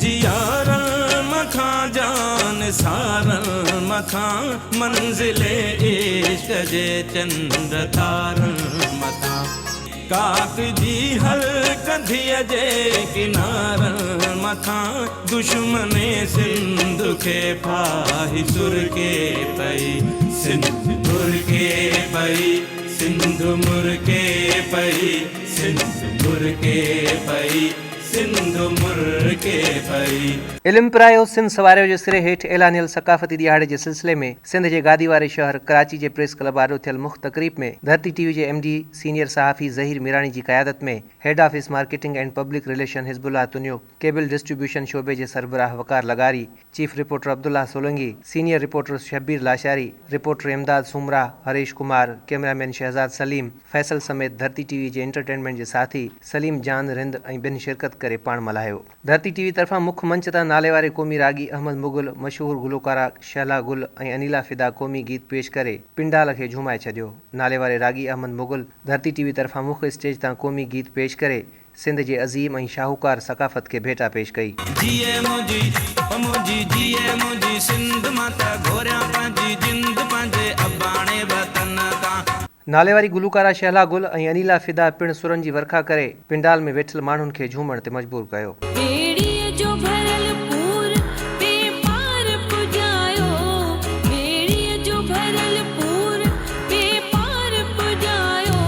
جيارن مٿان جان سارن مٿان منزل عشق جي چنڊ تارن مٿان ڪاڪ جي هر ڪنڌيء جي ڪنارن مٿان دشمن سنڌ کي ڦاهي سرڪي پئي سنڌ مرڪي پئي سنڌ مرڪي پئي سنڌ مرڪي پئي سنڌ مرڪي پئي. علم پرايو سنڌ سواريو جي سري هيٺ اعلانيل ثقافتي ڏهاڙي جي سلسلي ۾ سنڌ جي گادي واري شهر ڪراچي جي پريس ڪلب آڏو ٿيل مک تقريب ۾ ڌرتي ٽي وي جي ايم ڊي سينيئر صحافي ظهير ميراڻي جي قيادت ۾ head office marketing and public relation Hizb Ullah Tunio, cable distribution شعبي جي سربراهه وقار لغاري، chief reporter Abdullah Solangi, senior reporter Shabbir Lashari, reporter Imdad Soomra, Harish Kumar, cameraman Shahzad Saleem, Faisal سميت ڌرتي ٽي V جي انٽرٽينمينٽ جي ساٿي سليم جان رند ۽ ٻين شرڪت ڪري پاڻ ملهايو. ڌرتي ٽي وي طرفان مک منچ تان ناليواري قومي راڳي احمد مغل، مشهور گلوڪارا شهلا گل ۽ انيلا فدا قومي گيت پيش ڪري پنڊال کي جهومائي ڇڏيو. ناليواري راڳي احمد مغل ڌرتي ٽي وي طرفان مک اسٽيج تان قومي گيت پيش ڪري سنڌ جي عظيم ۽ شاهوڪار ثقافت کي ڀيٽا پيش ڪئي. جيئي منهنجي او منهنجي جيئي منهنجي سنڌ مان ته گهوريان پنهنجي جند پنهنجي اباڻي وطن تان. ناليواري گلوڪارا شهلا گل ۽ انيلا فدا پڻ سرن جي ورکا ڪري پنڊال ۾ ويٺل ماڻهن کي جهومڻ تي مجبور ڪيو. ٻيڙيء جو ڀريل پور بي پار پڄايو، ٻيڙيء جو ڀريل پور بي پار پڄايو،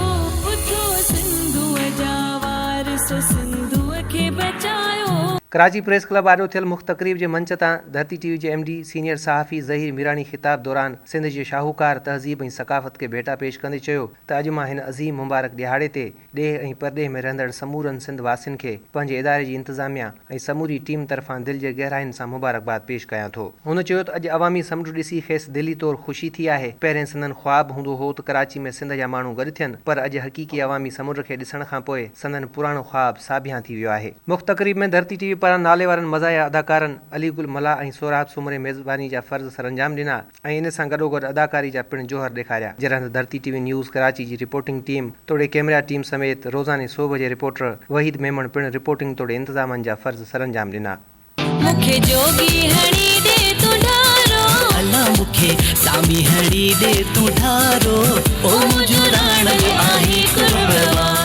اٿو سنڌوء جا وارثو سنڌوء کي بچايو. ڪراچي پريس ڪلب آڏو ٿيل مک تقريب جي منچ تان ڌرتي ٽي وي جي ايم ڊي سينيئر صحافي ظهير ميراڻي خطاب دوران سنڌ جي شاهوڪار تهذيب ۽ ثقافت کي ڀيٽا پيش ڪندي چيو ته اڄ مان هن عظيم مبارڪ ڏهاڙي تي ڏيهه ۽ پرڏيهه ۾ رهندڙ سمورن سنڌ واسين کي پنهنجي اداري جي انتظاميا ۽ سموري ٽيم طرفان دل جي گهراين سان مبارڪباد پيش ڪيان ٿو. هن چيو ته اڄ عوامي سمنڊ ڏسي کيس دلي طور خوشي ٿي آهي، پهرين سندن خواب هوندو هو ته ڪراچي ۾ سنڌ جا ماڻهو گڏ ٿين پر اڄ حقيقي عوامي سمنڊ کي ڏسڻ کان پوء سندن پراڻو خواب ساڀيان ٿي ويو آهي. مک تقريب ۾ ڌرتي ٽي وي پاران ناليوارن مزاحيه اداڪارن علي گل ملاح ۽ سهراب سومري ميزباني جا فرض سرانجام ڏنا. ۽ ان سان گڏوگڏ اداڪاري جا پڻ جوهر ڏيکاريا. جڏهن ته ڌرتي ٽي وي نيوز ڪراچي جي رپورٽنگ ٽيم توڙي ڪيمرا ٽيم سميت روزاني سوڀ جي رپورٽر وحيد ميمڻ پڻ رپورٽنگ توڙي انتظامن جا فرض سرانجام ڏنا. مونکي جوڳي هڻي ڏي تون ڍارو. الا مونکي سامي هڻي ڏي تون ڍارو. او منهنجو راڻو آهين قرب وارو.